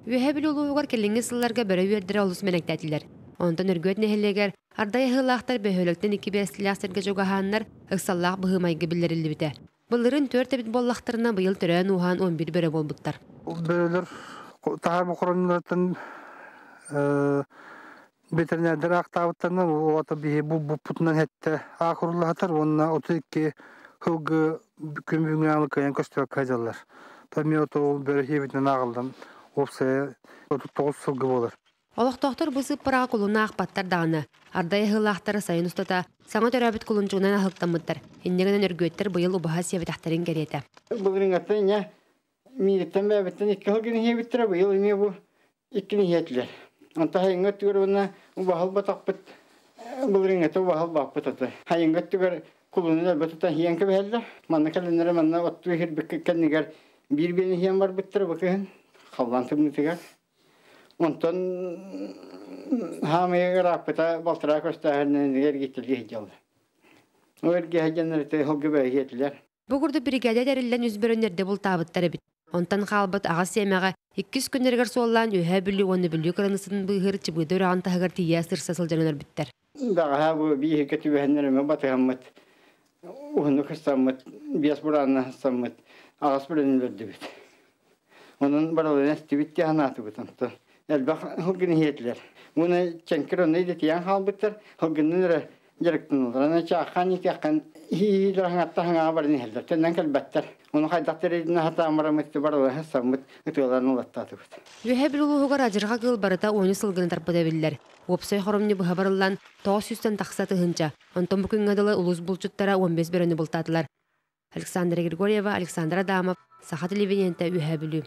Үөһээ Бүлүү улууһугар кэлиҥҥи сылларга бөрө үөрдэрэ олус мэнэктээтилэр. Онтон Өргүөт нэһилиэгэр ардай аһыылаахтар бөһүөлэктэн икки биэрэстэлээх сиргэ чугаһааннар, ыксаллаах быһыы-майгы биллэриллибитэ. Былырыын түөрт эбит буоллахтарына, быйыл төрөөн-ууһаан 11 бөрө буолбуттар. Бөрөлөр таһаар бохороннорунан ветеринардар аактаабыттарынан уота биһи булбуппутунан хэттэ аахуруллаһатар уонна 32 сылгы күн бүгүҥҥү кыайан көстүбэккэ сылдьаллар. Эмиэ ол бөрө сиэбитинэн ааҕыллан уопсайа 39 сылгы буолар. Олохтоохтор бу сыыппараҕа кулуну аахпаттар даҕаны. Ардай аһыылаахтара сайын устата саҥа төрөөбүт кулунчугунан аһылыктаммыттар. Инньэ гынан өргүөттэр быйыл убаһа сиэбэтэхтэрин кэриэтэ. Былырыыҥҥаттан инньэ миигиттэн бэйэбиттэн икки сыл гына иһиэбиттэрэ, быйыл эмиэ бу иккини иһиэтилэр. Онтон сайыҥҥы өттүгэр уонна убаһа ылбатахпыт, былырыыҥҥыта убаһа ылбаппыт ото. Сайыҥҥы өттүгэр кулуну элбэ тутан иһэн кэбиһэллэр. Манна кэлэннэрэ манна оттуу иһирбит кэннигэр биир биэни иһэн барбыттара бу кыһын халлаан тымныытыгар. Онтон хаамыйа ырааппыта балтараа көстөөһүнүгэр эргиттэлии сылдьаллар. Ол эргиэ сылдьаннар ити сылгы бэйиэтилэр. Бу курдук биригээдэ тэриллэн үс бөрөнү эрдэ бултаабыттар эбит. Онтон хаалбыт аҕыс сиэмэҕэ иккис күннэригэр суоллаан Үөһээ Бүлүү уонна Бүлүү кыраныыссатын быыһыыр Чыбыыда үрэҕин таһыгар тиийэ сырса сылдьан өлөрбүттэр. Бэҕэһээ бу бииһиккэ түбэһэннэр эмэ батыһаммыт, уһуннук ыстаммыт, биэс бураанна ыстаммыт, аҕыс бөрөнү өлөрдүбүт. Онон барыларын эстибит дии санаатыбыт онтон. Элбэх сылгыны иһиэтилэр. Уонна чэҥкир онно идэтийэн хаалбыттар, сылгыннан эрэ дьарыктаналлар. Аны чааххан иитиэххин иһиилэр хаҥатта хаҥаҕа баран иһэллэр, төннөн кэлбэттэр. Ону хайдах тэрийдин сатаан бараммыт барыларын саммыт ытыаларын ылаттаатыбыт. Үөһээ Бүлүү улууһугар адьырҕа кыыл барыта уонча сылгыны тарпыта биллэр. Уопсай хоромньу быһа барыллан 900-тэн тахса тыһыынча. Онтон бу күҥҥэ дылы улуус булчуттара 15 бөрөнү бултаатылар. Александра Григорьева, Александр Адамов, Саха телевидениетэ Үөһээ Бүлүү.